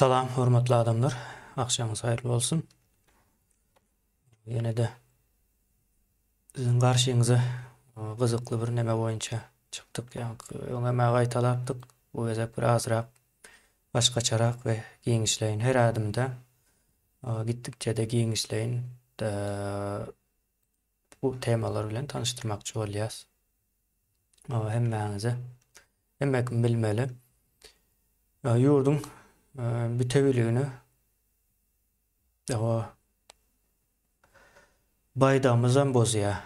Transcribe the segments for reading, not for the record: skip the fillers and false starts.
Salam hormatly adamlar, agşamyňyz haýyrly bolsun. Ýene-de siziň garşyňyza gyzykly bir neme boýunça çykdyk. Ýaňky öňem gaýtalapdyk. Bu gezek bir azrak başgaçarak we giňişleýin her ädimde gitdikçe-de giňişleýin bu temalar bilen tanyşdyrmakçy bolýas. Hemmäňize hemme kim bilmeli. Ýurduň bütewiligini baýdagymyzam bozýar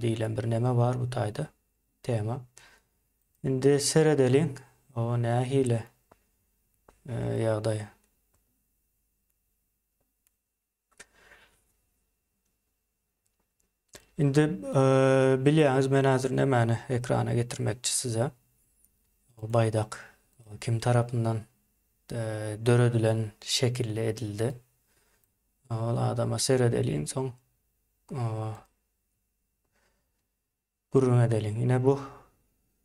diýlen bir neme bar bu taýda tema. Indi seredeliň o nähili ýagdaý. Indi bilýäňiz men häzir nämäni ekrana getirmekçi size. Baýdak kim tarapyndan döredilen şekilli edildi. Ol adama seredeliň soň Gürrüň edeliň. Ine bu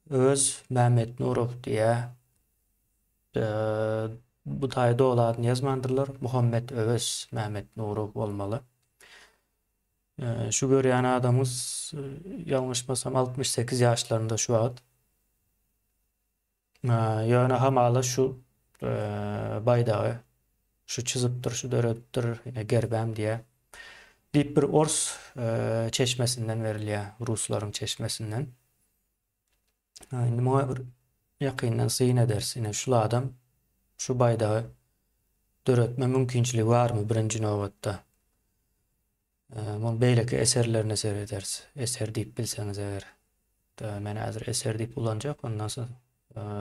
Öwez Mämmetnurow diýýär. Bu taýy doly adyny ýazmandyrlar. Muhammet Öwez Mämmetnurow bolmaly. Şu görýän adamyňyz ýalňyşmasam 68 ýaşlarynda şu wagt. Ýöne hamala şu baýdagy şu çyzypdyr, şu döredipdir, ine gerbäm diýýär. Diýip bir ors çeşmesinden berilýär, ruslaryň çeşmesinden. Indi muňa bir ýakyndan syn ederis. Ine şul adam şu baýdagy döretme mümkinçiligi barmy birinji nobatda? Muň beýleki eserlerine serederis. Eser diýip bilseňiz eger. Men häzir eser diýip ulanjak, ondan soň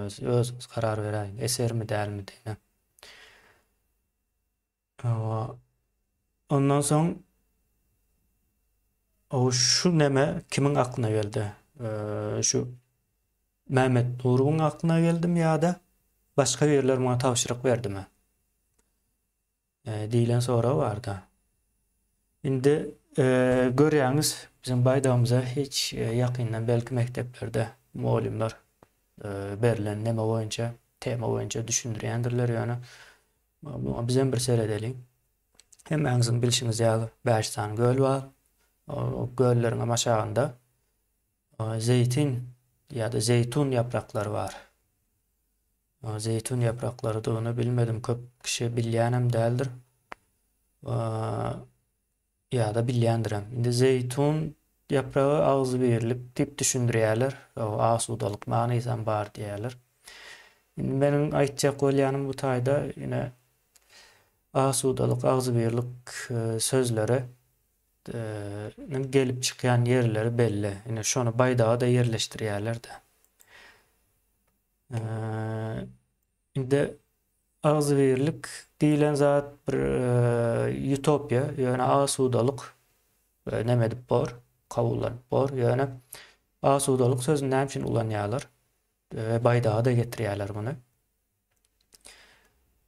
siz özüňiz karar beräýiň, esermi dälmi diýene. Ondan soň o şu neme kimiň aklyna geldi? Şu Mehmet Nuruň aklyna geldimi ýa-da başga biriler muňa tabşyryk berdimi? Diýlen sorag barda. Indi görýäňiz, biziň baýdagymyza hiç ýakyndan belki mekdeplerde mugallymlar berlen neme boýunça, tema boýunça düşündirýändirler, ýöne muňa bizem bir seredeliň. Hemmäňiziň bilşiňiz ýaly 5 sany göl bar. O gölleriň hem aşagynda zeýtin ýa-da zeýtun ýapraklary bar. Zeýtun ýapraklarydygyny bilmedim, köp kişi bilýänem däldir. Ýa-da bilýändirem. Indi zeýtun ýapragy agzybirlik diýip düşündirýärler. Asudalyk manysam bar diýýärler. Indi meniň aýtjak bolýanym bu taýda ine asudalyk, agzybirlik sözleri gelip çykýan ýerleri belli. Ine şony baýdaga-da ýerleşdirýärler-de. Indi agzybirlik diýlen zat bir utopiýa, ýöne asudalyk neme edip bor, kabullanyp bor. Ýöne asudalyk sözüni näme üçin ulanýarlar? We baýdaga-da getirýärler muny.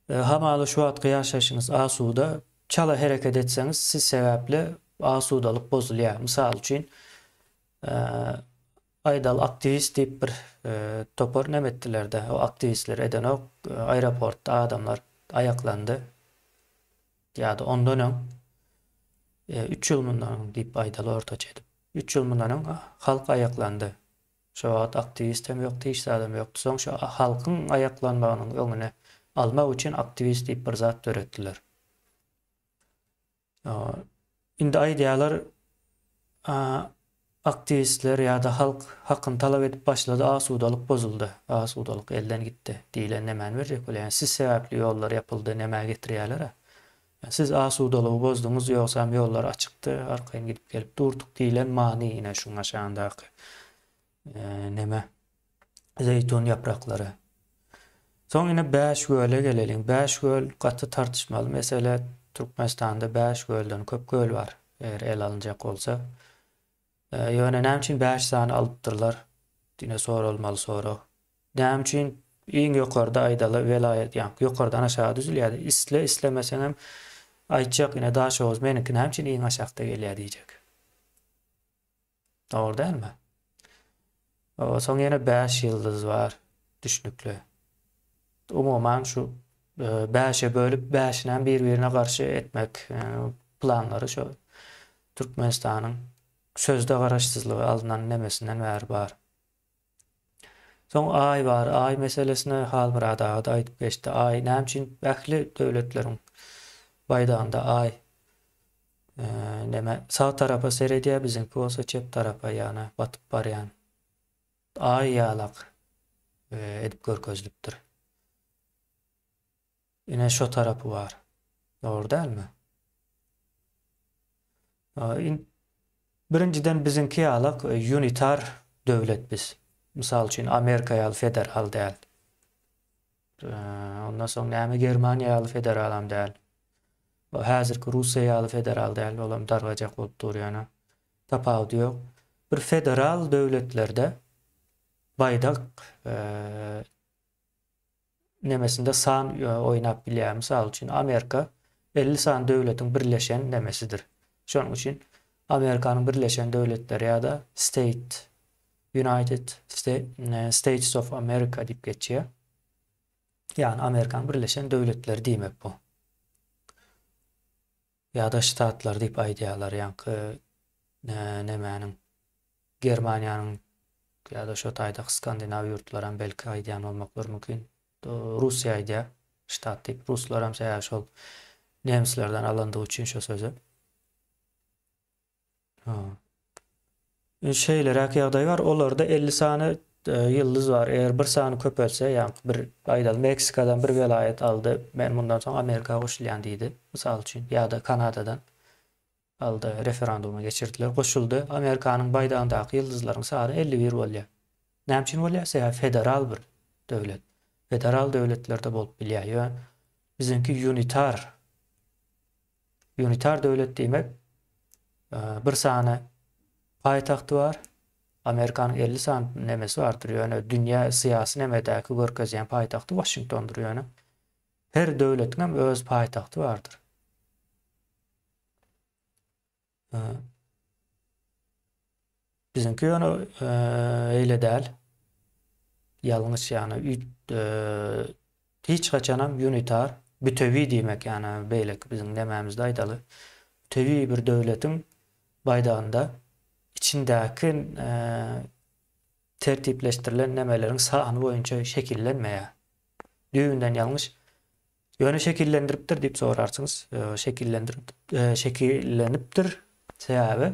Hamala şu wagtky ýaşaýşyňyz asuda, çala hereket etseňiz siz sebäpli asudalyk bozulýar. Mysal üçin, Aýdaly aktiwist diýip bir topar neme etdilerde o aktiwistler edenok aeroportda adamlar aýaklandy ýa-da ondan öň üç ýyl mundan öň diýip aýdaly ortaça edip üç ýyl mundan öň halk aýaklandy şo wagt aktiwist hem ýokdy hiç zadam ýokdy soň şo halkyň aýaklanmagynyň öňüni almak üçin aktiwist diýip bir zat döretdiler. Indi aýdýarlar, aktiwistler ýa-da halk hakyny talap edip başlady, asudalyk bozuldy, asudalyk elden gitdi diýlen nämäni berjek bolýar? Ýani siz sebäpli ýollar ýapyldy nämä getirýärler-ä? Siz asudalygy bozduňyz, ýogsam ýollar açykdy, arkaýyn gidip gelip durduk diýlen many ine şuň aşagyndaky neme zeýtun ýapraklary. Soň ine Bäş göle geleliň. Bäş göl gaty tartyşmaly mesele. Türkmenistanda bäş gölden köp göl bar, eger ele alynjak bolsa. Ýöne näme üçin bäş sany alypdyrlar? Ine soralmaly sorag. Näme üçin iň ýokarda aýdaly welaýat, ýa ýokardan aşaga düzülýär. Isle islemeseňem aýtjak ine Daşoguz meniňki näme üçin iň aşakda gelýär diýjek. Dogry dälmi? Soň ýene 5 ýyldyz bar. Düşnükli. Umuman şu bäşe bölüp bäşinem bir-birine garşy etmek planlary şo Türkmenistanyň sözde garaşsyzlygy alnan nemesinden bäri bar. Soň Aý bar. Aý meselesine Halmyrat aga-da aýdyp geçdi. Aý näme üçin ähli döwletleriň baýdagynda Aý neme sag tarapa seredýär, biziňki bolsa çep tarapa ýagny batyp barýan Aý ýalak edip görkezilipdir. Ine şo tarapy bar. Dogry dälmi? Birinjiden biziňki ýalak unitar döwlet biz. Mysal üçin Amerika ýaly federal däl. Ondan soň näme Germaniýa ýaly federalam däl. Häzirki Russiýa ýaly federal däl, olam dargajak bolup dur ýöne. Tapawudy ýok. Bir federal döwletlerde baýdak nemesinde san oýnap bilýär. Mysal üçin, Amerika 50 sany döwletiň birleşen nemesidir. Şonuň üçin Amerikanyň Birleşen Döwletleri ýa-da State, United States of America diýip geçýär. Ýagny Amerikanyň Birleşen Döwletleri diýmek bu. Ýa-da ştatlar diýip aýdýarlar, ýaňky nemäniň Germaniýanyň ýa-da şo taýdaky skandinaw ýurtlaram belki aýdýan bolmaklary mümkin. Russiýa aýdýar ştat diýip. Ruslaram sebäbi şol nemislerden alandygy üçin şo sözi. Şeýleräk ýagdaý bar, olarda 50 sany ýyldyz bar. Eger bir sany köpelse, ýaňky bir aýdaly Meksikadan bir welaýat aldy, men mundan soň Amerika goşulýan diýdi, mysal üçin, ýa-da Kanadadan aldy, referendumy geçirdiler, goşuldy. Amerikanyň baýdagyndaky ýyldyzlaryň sany 51 bolýar. Näme üçin bolýar? Sebäbi federal bir döwlet. Federal döwletlerde bolup bilýär. Ýöne biziňki unitar Unitar döwlet diýmek, bir sany paýtagty bar. Amerikanyň 50 sany nemesi bardyr, ýöne dünýä syýasy nemedäki görkezýän paýtagty Waşingtondyr ýöne. Her döwletiň hem öz paýtagty bardyr. Biziňki ýöne eýle däl. Ýalňyş ýagny hiç haçanam unitar, bütewi diýmek ýagny beýleki biziň nemämizde aýdaly. Bütewi bir döwletiň baýdagynda içindäki tertipleşdirilen nemeleriň sany boýunça şekillenmeýär. Düýbünden ýalňyş. Ýöne şekillendiripdir diýip sorarsyňyz. Şekillendirip, şekillenipdir. Sebäbi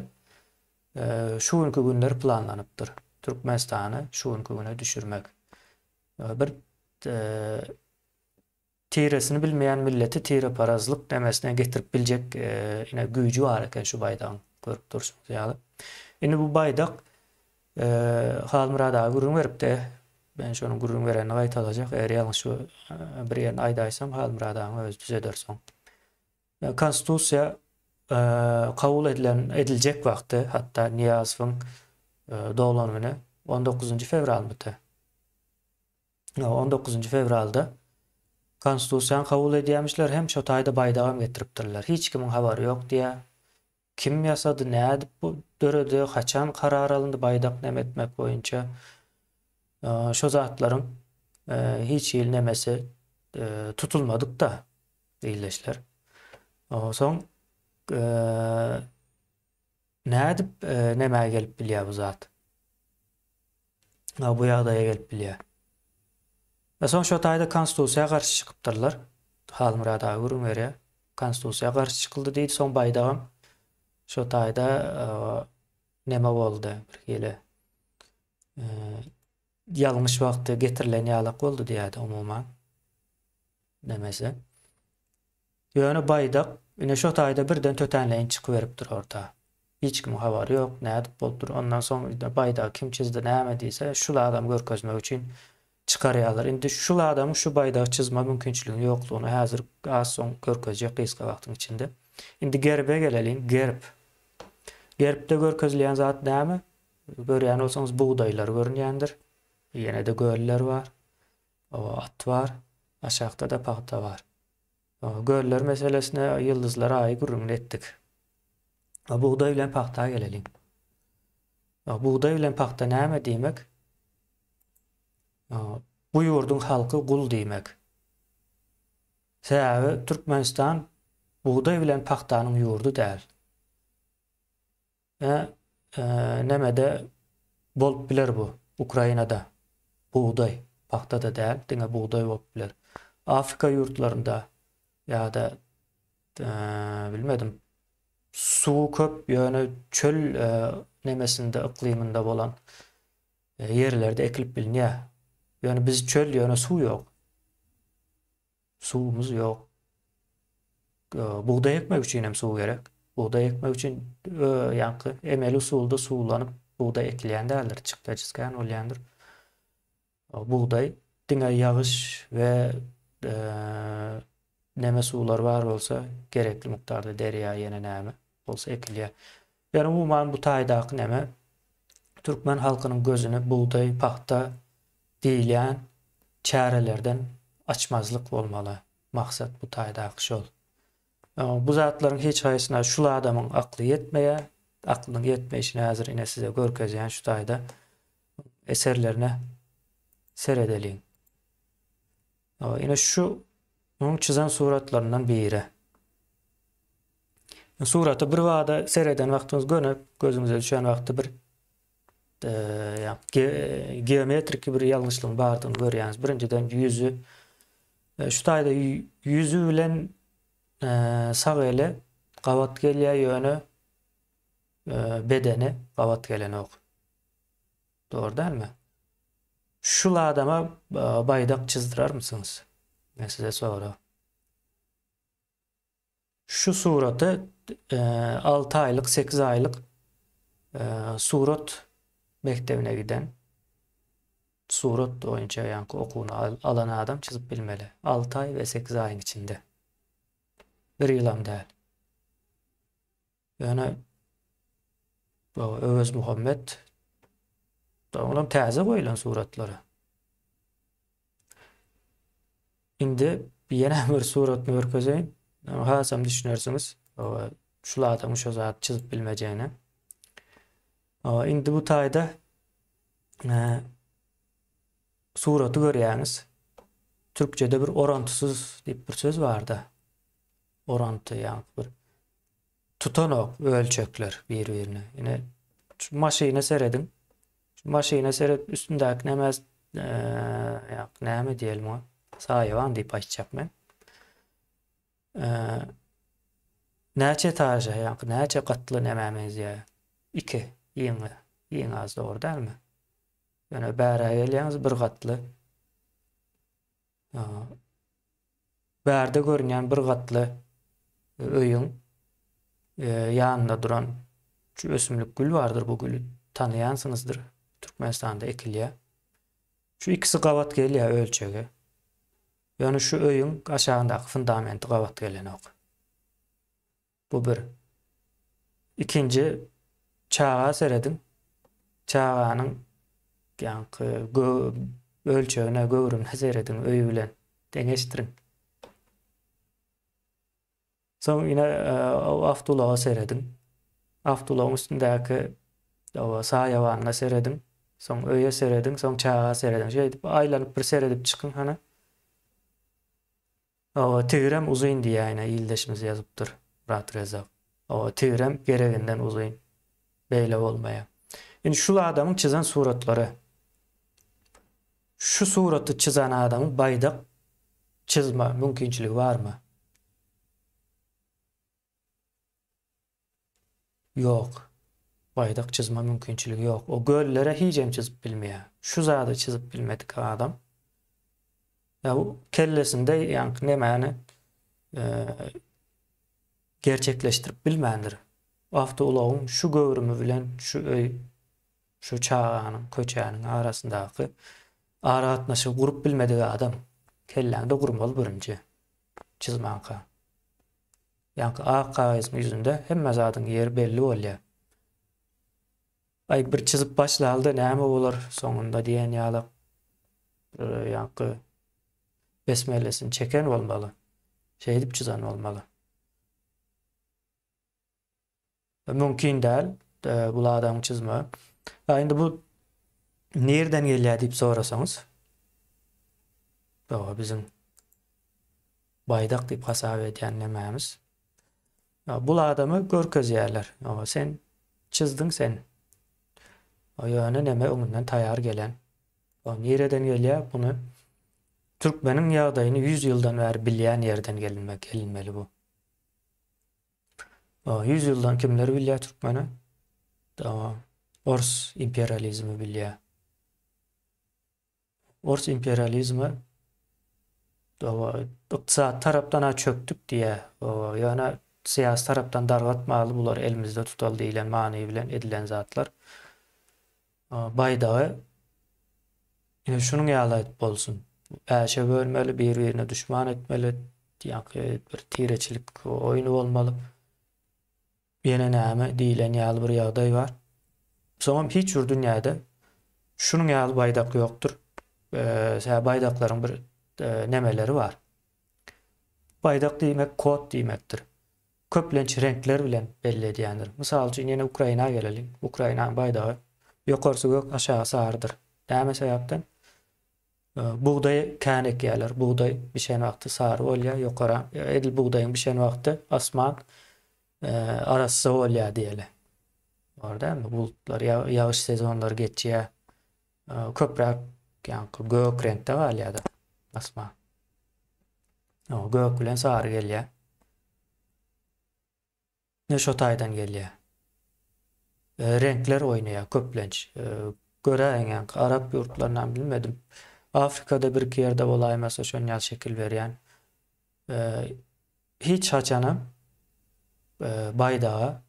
şu günki günler planlanypdyr. Türkmenistany şu günki güne düşürmek. Bir tiresini bilmeýän milleti tireparazlyk nemesine getirip biljek ine güýji bar eken şu baýdagyň görüp durşuňyz ýaly. Indi bu baýdak Halmyrat aga gürrüň beripdi. Men şonuň gürrüň berenini gaýtalajak. Eger ýalňyş bir ýerini aýdaýsam, Halmyrat agaň özi düzeder soň. Konstitusiýa kabul edilen ediljek wagty, hatda Nyýazowyň doglan güni 19-njy fewralmydy? 19-njy fewralda Konstitusiýany kabul edýärmişler hem şo taýda baýdagam getiripdirler. Hiç kimiň habary ýok diýýär. Kim ýasady, nädip bu döredi, haçan karar alyndy baýdak neme etmek boýunça şo zatlaryň hiç hili nemesi tutulmadyk-da ildeşler. Soň nädip nämä gelip bilýär bu zat? Bu ýagdaýa gelip bilýär. We soň şo taýda konstitusiýa garşy çykypdyrlar. Halmyrat aga gürrüň berýär. Konstitusiýa garşy çykyldy diýdi, soň baýdagam şo taýda neme boldy, bir hili ýalňyş wagtda getirilen ýalak boldy diýýärdi umuman. Nemesi. Ýöne baýdak ine şo taýda birden tötänleýin çykyberipdir orta. Hiç kimiň habary ýok, nädip bolupdyr. Ondan soň indi baýdagy kim çyzdy, näme diýse, şul adamy görkezmek üçin çykarýarlar. Indi şul adamyň şu baýdagy çyzma mümkinçiliginiň ýoklugyny häzir az soň görkezjek gysga wagtyň içinde. Indi gerbe geleliň. Gerb. Gerbde görkezilýän zat näme? Görýän bolsaňyz bugdaýlar görünýändir. Ýene-de göller bar. At bar. Aşakda-da pagta bar. Göller meselesine ýyldyzlar aýy gürrüňini etdik. Bugdaý bilen pagta geleliň. Bugdaý bilen pagta näme diýmek? Bu ýurduň halky gul diýmek. Sebäbi Türkmenistan bugdaý bilen pagtanyň ýurdy däl. Ä nemede bolup biler bu Ukrainada bugdaý, pagta-da däl, diňe bugdaý bolup biler. Afrika ýurtlarynda ýa-da bilmedim suwy köp ýöne çöl nemesinde yklymynda bolan ýerlerde ekilip bilinýär. Ýöne biz çöl ýöne suw ýok. Suwumyz ýok. Bugdaý ekmek üçin hem suw gerek. Bugdaý ekmek üçin ýaňky emeli usulda suwlanyp bugdaý ekilýän däldir. Çykdajysy kän bolýandyr. Bugdaý diňe ýagyş we neme suwlar bar bolsa gerekli mukdarda derýa ýene näme bolsa ekilýär. Ýöne umuman bu taýdaky neme türkmen halkynyň gözüni bugdaý, pagta diýilýän çärelerden açmazlyk bolmaly. Maksat bu taýdaky şol. Bu zatlaryň hiç haýsyna şul adamyň akly ýetmeýär. Aklynyň ýetmeýşini häzir ine size görkezýän şu taýda eserlerine seredeliň. Ine şu munuň çyzan suratlaryndan biri. Surata bir bada sereden wagtyňyz göni gözüňize düşen wagty bir e, geometriki bir ýalňyşlygyň bardygyny görýäňiz. Birinjiden ýüzi e, şu taýda ýüzi bilen e, sag eli gabat gelýär, ýöne bedeni gabat gelenok. Dogry dälmi? Şul adama baýdak çyzdyrarmysyňyz? Men size sorag. Şu suraty 6 aýlyk, 8 aýlyk surat mekdebine giden surat boýunça ýaňky okuwyny alan adam çyzyp bilmeli. 6 aý we 8 aýyň içinde. Bir ýylam däl. Ýöne bu Öwezmuhammet olam täze goýlan suratlary. Indi ýene bir suratyny görkezeýin. Hasam düşünersiňiz. Şul adamyň şo zat çyzyp bilmejegine. Indi bu taýda e, suraty görýäňiz. Türkçede bir orantysyz diýip bir söz barda. Oranty ýa bir tutanok ölçekler bir-birine. Ine şu maşyna serediň. Şu maşyna seret üstündäki näme ýa näme diýelim oňa? Saýawan diýip aýtjak men. Näçe etaža, ýa näçe gatly nämä meňzeýär? 2 iň iň az dogry dälmi? Ýöne bärä gelýäňiz bir gatly. Bärde görünýän bir gatly öýüň ýanynda duran şu ösümlik gül bardyr, bu güli tanaýansyňyzdyr, Türkmenistanda ekilýär. Şu ikisi gabat gelýär ölçegi. Ýöne şu öýüň aşagyndaky fundamenti gabat gelenok. Bu bir. Ikinji çaga serediň. Çaganyň ýaňky ölçegine, göwrümine serediň, öýi bilen deňeşdiriň. Soň ýene e, awtoulaga serediň. Awtoulagyň üstündäki saýawanyna serediň. Soň öýe serediň, soň çaga serediň. Şeýdip aýlanyp bir seredip çykyň hany. Hawa tigirem uzyn diýýä ine ildeşimiz ýazypdyr Myrat Rezak. Hawa tigirem gereginden uzyn. Beýle bolmaýa. Indi şul adamyň çyzan suratlary. Şu suraty çyzan adamyň baýdak çyzma mümkinçiligi barmy? Ýok. Baýdak çyzma mümkinçiligi ýok. O göllere hijem çyzyp bilmeýär. Şu zady çyzyp bilmedik adam. Ýa bu kellesinde ýaňky nemäni e, gerçekleşdirip bilmändir. Awtoulagyň şu göwrümi bilen şu öý, şu çaganyň, köçäniň arasyndaky aragatnaşygy gurup bilmedik adam. Kelläňde gurmaly birinji çyzmanka. Ýaňky ak kagyzyň ýüzünde hemme zadyň ýeri belli bolýar. Aý bir çyzyp başlaly-da näme bolar soňunda diýen ýaly bir ýaňky besmelesini çeken bolmaly. Şeýdip çyzan bolmaly. Mümkin däl bul adamyň çyzmagy. Ha indi bu nirden gelýär diýip sorasaňyz, Hawa biziň. baýdak diýip hasap edýän nemämiz. Bul adamy görkezýärler. Sen çyzdyň sen. Ýöne neme öňünden taýar gelen. Nireden gelýär buny? Türkmeniň ýagdaýyny 100 ýyldan bäri bilýän ýerden gelinmek gelinmeli bu. 100 ýyldan kimler bilýär türkmeni? Ors imperializmi bilýär. Ors imperializmi ykdysady tarapdan-a çökdük diýýär. Ýöne syýasy tarapdan dargatmaly bulary elimizde tutaly diýlen many bilen edilen zatlar. Baýdagy ine şunuň ýaly aýdyp bolsun. Bäşe bölmeli, bir-birine duşman etmeli, ýaňky bir tireçilik oýny bolmaly. Ýene näme diýlen ýaly bir ýagdaý bar. Soňam hiç bir dünýäde şunuň ýaly baýdak ýokdur. Sebäbi baýdaklaryň bir nemeleri bar. Baýdak diýmek kod diýmekdir. Köplenç reňkler bilen belli edýändir. Mysal üçin ýene Ukraina geleliň. Ukrainanyň baýdagy ýokarsy gök, aşagy sarydyr. Näme sebäpden? Bugdaý kän ekýärler. Bugdaý bişen wagty sary bolýar, ýokara edil bugdaýyň bişen wagty asman arassa bolýar diýeli. Bar dälmi? Bulutlar, ýagyş sezonlary geçýär. Köpräk ýaňky gök reňkde galýar-da asman. Gök bilen sary gelýär. Ine şo taýdan gelýär. Reňkler oýnaýar köplenç. Göräýiň ýaňky arap ýurtlarynam bilmedim. Afrikada birki ýerde bolaýmasa şon ýaly şekil berýän. Hiç haçanam baýdaga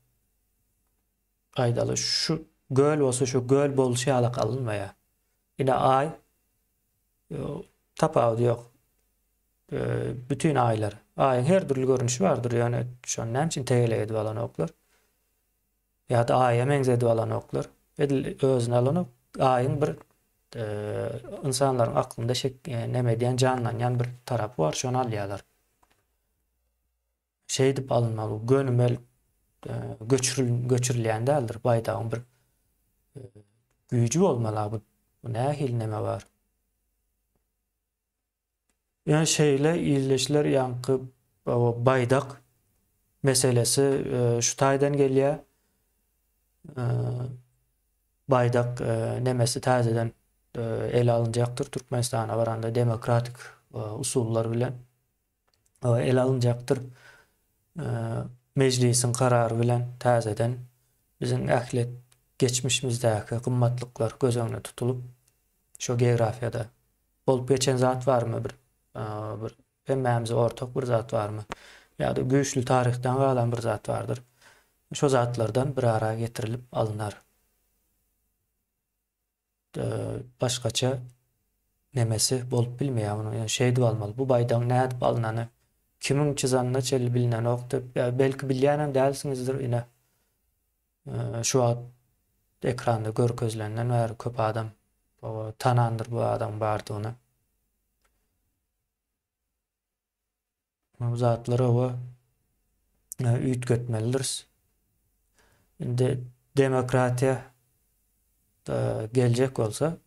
aýdaly şu göl bolsa şu göl bolşy ýalak alynmaýar. Ine aý tapawudy ýok. Bütin aýlar. Aýyň her dürli görnüşi bardyr, ýöne şony näme üçin tegelek edip alanoklar? Ýa-da aýa meňzedip alanoklar? Edil özüni alanok. Aýyň bir ynsanlaryň aklynda şek neme edýän, janlanýan bir tarapy bar, şony alýarlar. Şeýdip alynmaly, gönümel göçüril göçürilýän däldir. Baýdagyň bir güýji bolmaly, bu nähili neme bar? Ýöne şeýle ildeşler ýaňky baýdak meselesi şu taýdan gelýär. Baýdak nemesi täzeden ele alynjakdyr Türkmenistana baranda demokratik usullar bilen ele alynjakdyr. Mejlisiň karary bilen täzeden biziň ähli geçmişimizdäki gymmatlyklar göz öňünde tutulyp şo geografiýada Bolup geçen zat barmy bir? Bir hemmämize ortak bir zat barmy? Ýa-da güýçli taryhdan galan bir zat bardyr. Şo zatlardan bir ara getirilip alnar. Başgaça nemesi bolup bilmeýär munuň. Ýöne şeýdip almaly. Bu baýdagyň nädip alnany, kimiň çyzanyna çenli bilinenokdy. Belki bilýänem dälsiňizdir ine. Şu wagt ekranda görkezilenden bäri köp adam tanandyr bu adamyň bardygyny. Bu zatlary oba üýtgetmelidiris. Indi demokratiýa geljek bolsa,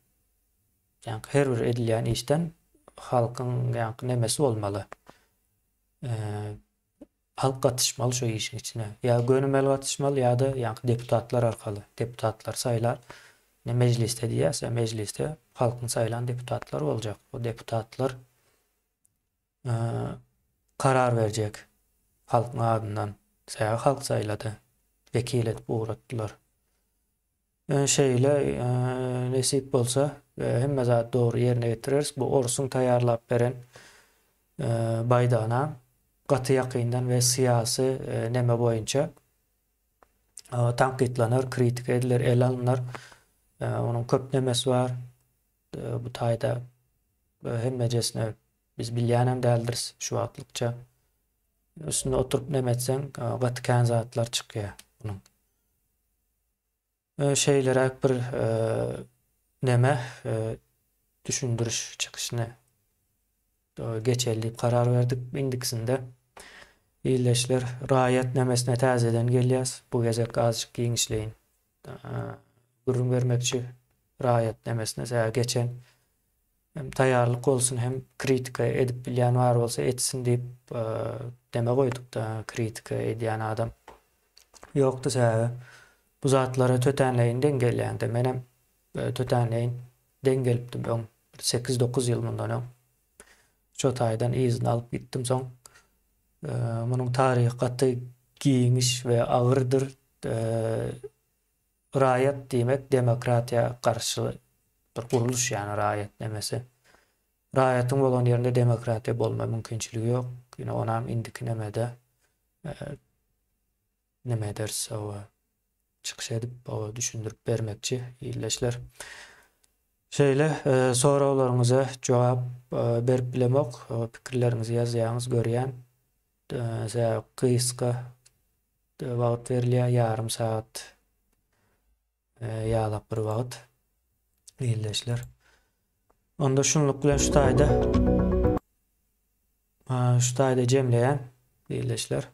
ýaňky her bir edilýän işden halkyň ýaňky nemesi bolmaly. Halk gatyşmaly şo işiň içine. Ýa gönümel gatyşmaly ýa-da ýaňky deputatlar arkaly. Deputatlar saýlar. Ine mejlisde diýýäs ýa mejlisde halkyň saýlan deputatlary boljak. O deputatlar karar berjek halkyň adyndan. Sebäbi halk saýlady. Wekil edip ugratdylar. Şeýle nesip bolsa hemme zady dogry ýerine ýetireris. Bu orsuň taýýarlap beren baýdagyna gaty ýakyndan we syýasy neme boýunça tankytlanar, kritika ediler, ele alnar. Onuň köp nemesi bar. Bu taýda hemmejesine biz bilýänem däldiris şu wagtlykça. Üstünde oturyp neme etseň gaty kän zatlar çykýar munuň. Şeýleräk bir neme düşündiriş çykyşyny geçeli diýip karar berdik. Indikisinde ildeşler raýat nemesine täzeden gelýäs. Bu gezek azjyk giňişleýin gürrüň bermekçi raýat nemesine. Sebäbi geçen. Hem taýýarlyk bolsun hem kritika edip bilýän bar bolsa etsin diýip neme goýdukda kritika edýän adam ýokdy sebäbi bu zatlara tötänleýin deň gelýäňde menem tötänleýin deň gelipdim öň bir 8-9 ýyl mundan öň şo taýdan yzyny alyp gitdim soň munuň taryhy gaty giňiş we agyrdyr Raýat diýmek demokratiýa garşy bir gurluş ýany raýat nemesi. Raýatyň bolan ýerinde demokratiýa bolma mümkinçiligi ýok. Ýöne onam indiki nemede neme ederis owa çykyş edip owa düşündirip bermekçi ildeşler. Şeýle soraglaryňyza jogap berip bilemok. Pikirleriňizi ýazýaňyz görýän. Sebäbi gysga Wagt berilýär ýarym sagat ýalak bir wagt ildeşler. Onda şunluk bilen şu taýda şu taýda jemleýän ildeşler.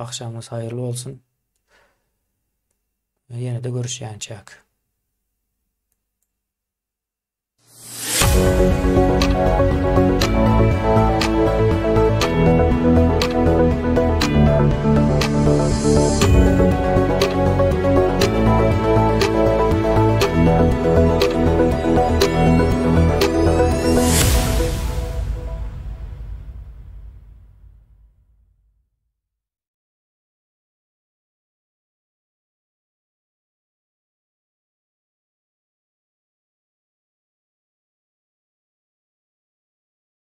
Agşamyňyz haýyrly bolsun. Ýene-de görüşýänçäk.